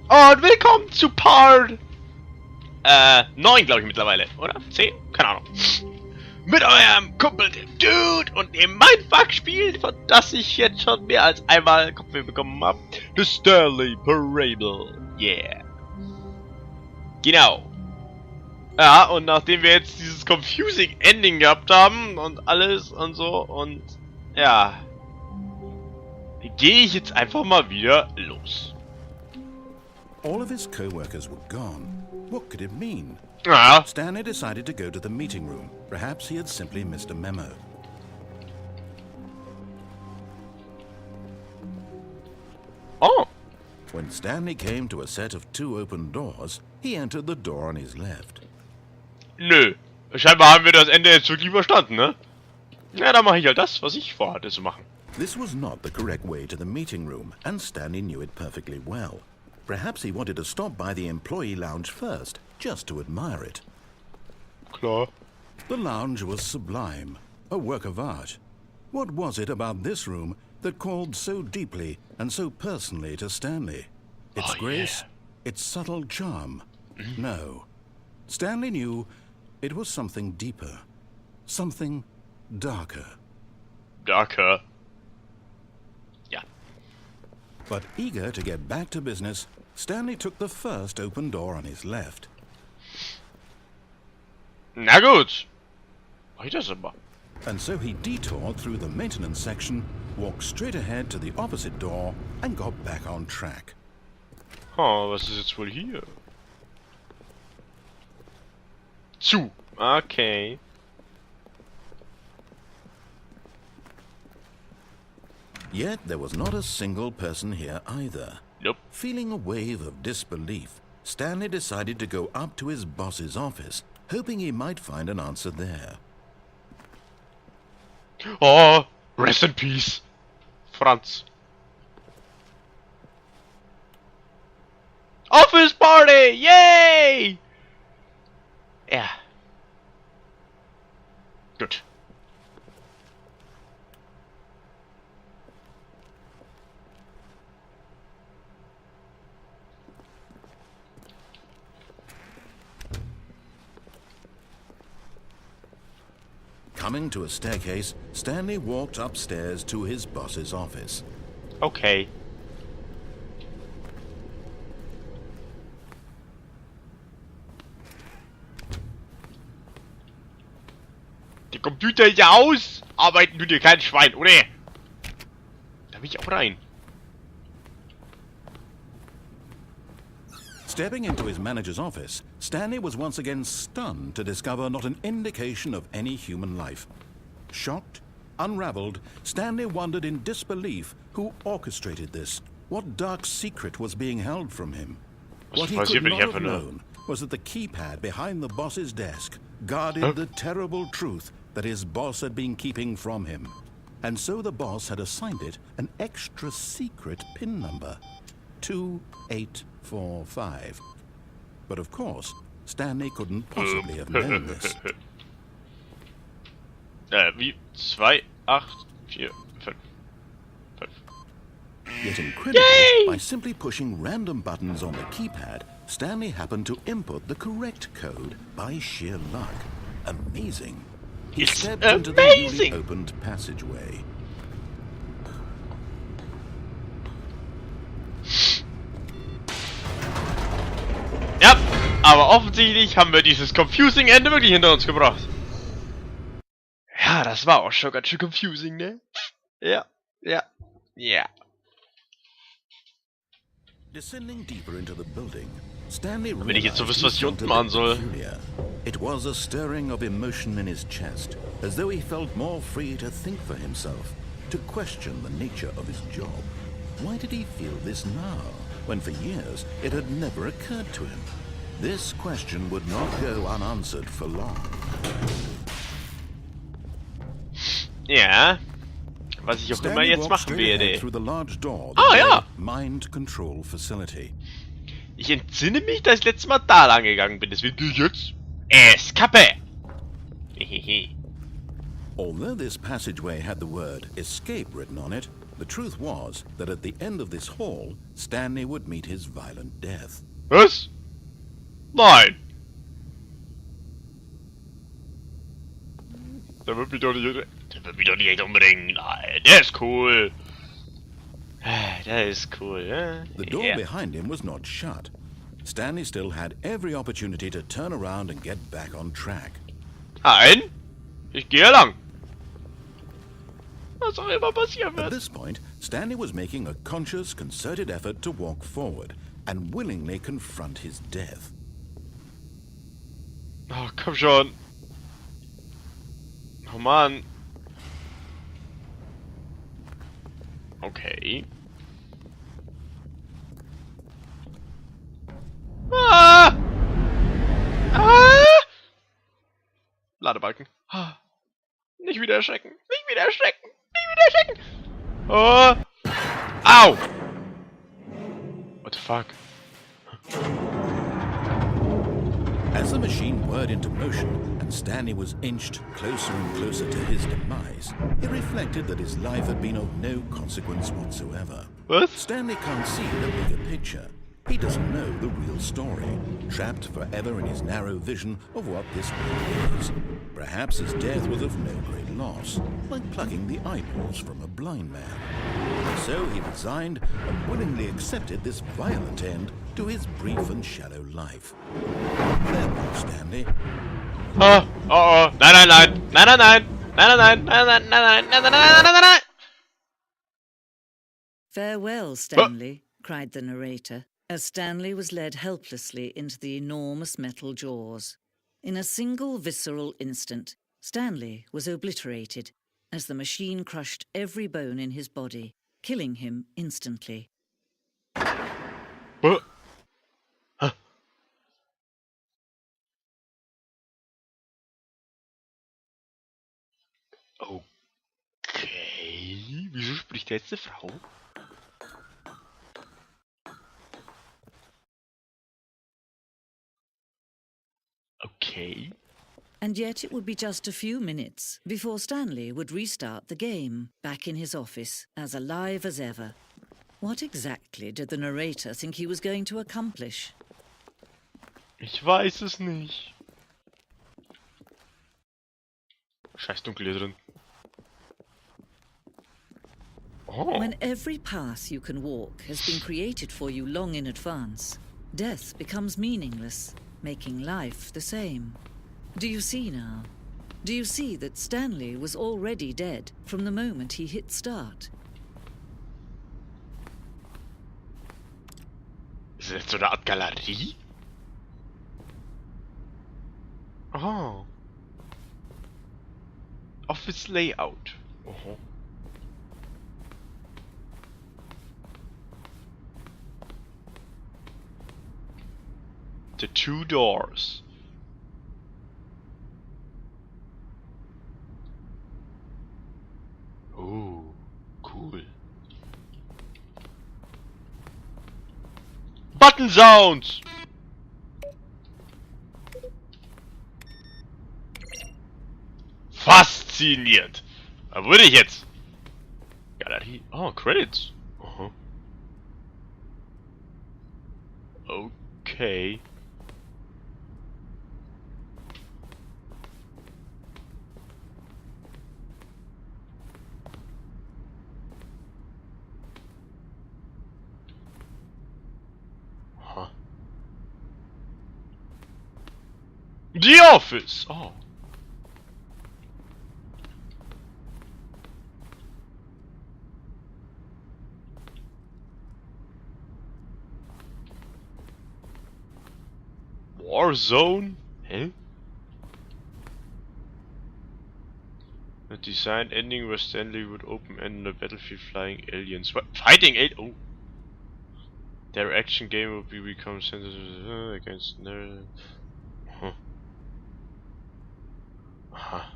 Und willkommen zu Part 9, glaube ich mittlerweile, oder? 10? Keine Ahnung. Mit eurem Kumpel, dem Dude, und dem Mindfuck-Spiel, von das ich jetzt schon mehr als einmal Kopfweh bekommen habe. The Stanley Parable. Yeah. Genau. Ja, und nachdem wir jetzt dieses confusing Ending gehabt haben und alles und so und ja, gehe ich jetzt einfach mal wieder los. All of his co-workers were gone. What could it mean? Ja. Stanley decided to go to the meeting room. Perhaps he had simply missed a memo. Oh. When Stanley came to a set of two open doors, he entered the door on his left. Nö. Scheinbar haben wir das Ende jetzt wirklich überstanden, ne? Ja, dann mache ich halt das, was ich vorhatte zu machen. This was not the correct way to the meeting room, and Stanley knew it perfectly well. Perhaps he wanted to stop by the employee lounge first, just to admire it. Klar. The lounge was sublime, a work of art. What was it about this room that called so deeply and so personally to Stanley? Its Oh, grace, yeah. its subtle charm? No. Stanley knew it was something deeper, something darker. Darker. Ja. But eager to get back to business, Stanley took the first open door on his left. Na gut. Mach ich das immer. And so he detoured through the maintenance section, walked straight ahead to the opposite door, and got back on track. Oh, was ist jetzt wohl hier? Zu. Okay. Yet there was not a single person here either. Nope. Feeling a wave of disbelief, Stanley decided to go up to his boss's office, hoping he might find an answer there. Oh, rest in peace, Franz. Office Party! Yay! Ja. Gut. Coming to a staircase, Stanley walked upstairs to his boss's office. Okay. Der Computer ist ja aus! Arbeiten tut dir kein Schwein, oder? Da will ich auch rein. Stepping into his manager's office, Stanley was once again stunned to discover not an indication of any human life. Shocked, unraveled, Stanley wondered in disbelief who orchestrated this. What dark secret was being held from him? Was What he passiert, could wenn ich not have einfach nur- known was that the keypad behind the boss's desk guarded Huh? the terrible truth that his boss had been keeping from him. And so the boss had assigned it an extra secret PIN number, 2845. But of course, Stanley couldn't possibly have known this. Wie? 2, 8, 4, 5. 5. Yet incredibly, Yay! by simply pushing random buttons on the keypad, Stanley happened to input the correct code by sheer luck. Amazing. He It's stepped into the newly amazing! opened passageway. Ja, aber offensichtlich haben wir dieses confusing Ende wirklich hinter uns gebracht. Ja, das war auch schon ganz schön confusing, ne? Ja, ja, ja. Descending deeper into the building, Stanley Wenn ich jetzt so realized wüsste, he was ich felt unten a machen bit soll. peculiar. It was a stirring of emotion in his chest, as though he felt more free to think for himself, to question the nature of his job. Why did he feel this now, when for years it had never occurred to him? This question would not go unanswered for long. Ja. Was ich auch immer Stanley jetzt walked machen straight ahead werde. through the large door Ah, that ja. led Mind Control Facility. Ich entsinne mich, dass ich letztes Mal da lang gegangen bin. Deswegen gehe ich jetzt Eskape. Hehehe. Although this passageway had the word escape written on it, The truth was that at the end of this hall, Stanley would meet his violent death. Was? Nein! Der wird mich doch nicht, der wird mich doch nicht echt umbringen. Nein, der ist cool. Der ist cool, ja? The door Ja. behind him was not shut. Stanley still had every opportunity to turn around and get back on track. Nein! Ich gehe lang. Was auch immer passieren At wird. this point, Stanley was making a conscious, concerted effort to walk forward and willingly confront his death. Oh, komm schon. Oh Mann. Okay. Ah! Ah! Ladebalken. Ah. Nicht wieder erschrecken. Nicht wieder erschrecken. Nicht wieder erschrecken. Oh. Au! What the fuck? As the machine whirred into motion and Stanley was inched closer and closer to his demise, he reflected that his life had been of no consequence whatsoever. Was? Stanley can't see the bigger picture. He doesn't know the real story, trapped forever in his narrow vision of what this world is. Perhaps his death was of no great loss, like plucking the eyeballs from a blind man. And so he resigned and willingly accepted this violent end to his brief and shallow life. Farewell, Stanley. Oh, oh, oh. Nein, nein, nein. Nein, nein, nein. Nein, nein, nein, nein, nein, nein, nein, nein, nein, nein, nein, nein. "Farewell, Stanley," cried the narrator, as Stanley was led helplessly into the enormous metal jaws. In a single visceral instant, Stanley was obliterated as the machine crushed every bone in his body, killing him instantly. What? Huh. Okay. Wieso spricht jetzt eine Frau? Okay. And yet it would be just a few minutes before Stanley would restart the game, back in his office, as alive as ever. What exactly did the narrator think he was going to accomplish? Ich weiß es nicht. Scheiß dunkel hier drin. Oh. When every path you can walk has been created for you long in advance, death becomes meaningless, making life the same. Do you see now? Do you see that Stanley was already dead from the moment he hit start? Ist das jetzt so eine Art Galerie? Oh. Office Layout. Oho. The two doors. Oh, cool. Button Sounds! Faszinierend! Da wurde ich jetzt. Galerie. Oh, Credits. Aha. Okay. Huh. The Office! Oh. Warzone? Hä? A design ending where Stanley would open end the battlefield flying aliens. What? Fighting alien? Oh. Their action game would be become sensitive against their. Huh. Aha.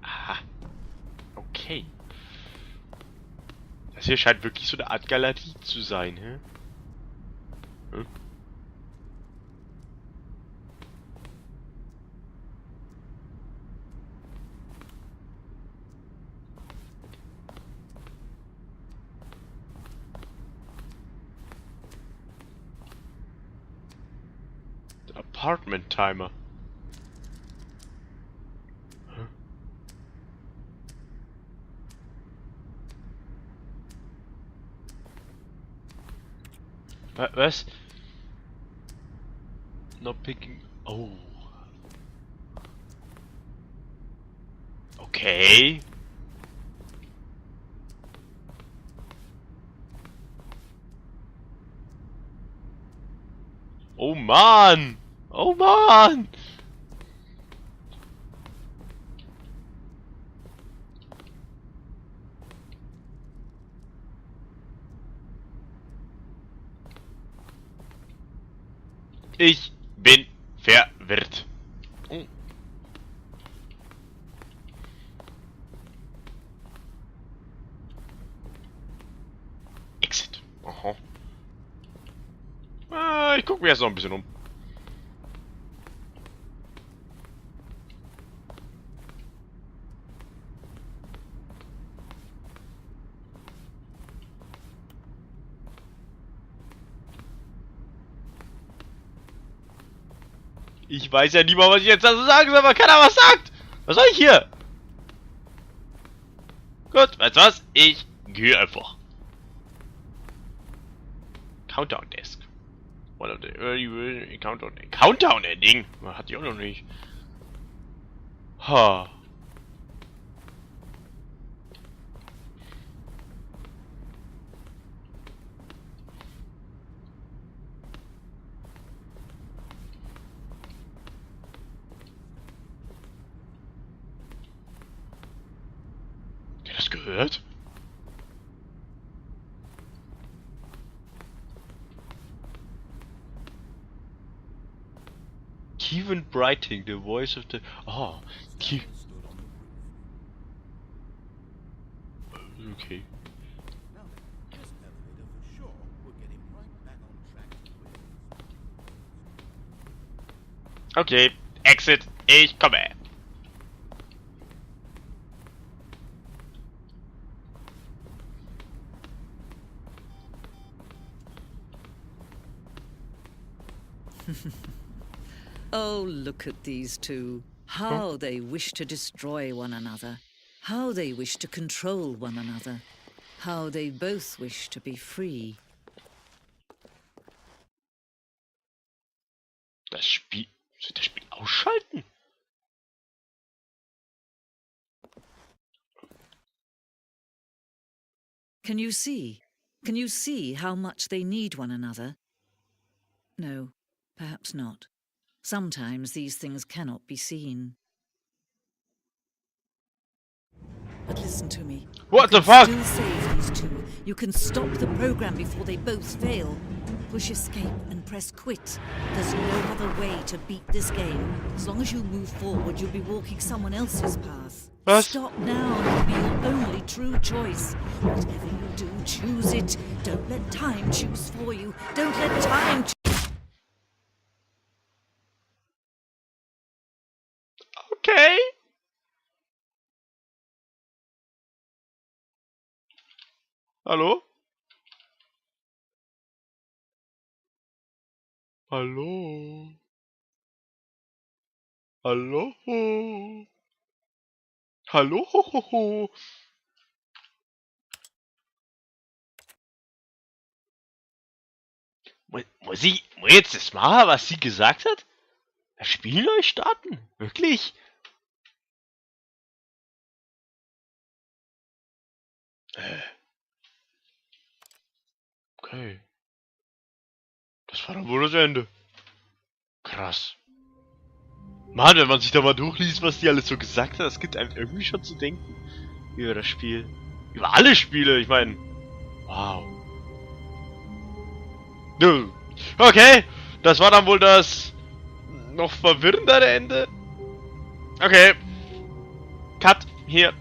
Aha. Okay. Das hier scheint wirklich so eine Art Galerie zu sein, hä? Hm? Apartment Timer. Hä? Was? Not picking. Oh. Okay. Oh Mann! Oh Mann! Ich bin verwirrt. Oh. Exit. Aha. Ah, ich guck mir erst noch ein bisschen um. Ich weiß ja nicht mal, was ich jetzt dazu sagen soll, aber keiner was sagt. Was soll ich hier? Gut, weißt du was? Ich gehe einfach. Countdown Desk. One of the early Countdown. Countdown Ending? Hat die auch noch nicht. Ha. Habt ihr das gehört? Kevin Brighting, the voice of the... Oh, Ke Stood on the roof. Okay. Now then, this elevator for sure would get him right back on track to where Okay, Exit, ich komme. Oh, look at these two. How they wish to destroy one another. How they wish to control one another. How they both wish to be free. Das Spiel... Soll ich das Spiel ausschalten? Can you see? Can you see how much they need one another? No, perhaps not. Sometimes these things cannot be seen. But listen to me. What You the can fuck? still save these two. You can stop the program before they both fail. Push escape and press quit. There's no other way to beat this game. As long as you move forward, you'll be walking someone else's path. Was? Stop now and it'll be your only true choice. Whatever you do, choose it. Don't let time choose for you. Don't let time Okay. Hallo? Hallo? Hallo? Hallo? Muss ich jetzt das machen, was sie gesagt hat? Das Spiel neu starten? Wirklich? Okay. Das war dann wohl das Ende. Krass. Mann, wenn man sich da mal durchliest, was die alles so gesagt hat, das gibt einem irgendwie schon zu denken. Über das Spiel. Über alle Spiele, ich mein. Wow. Nö. Okay, das war dann wohl das noch verwirrendere Ende. Okay. Cut. Hier.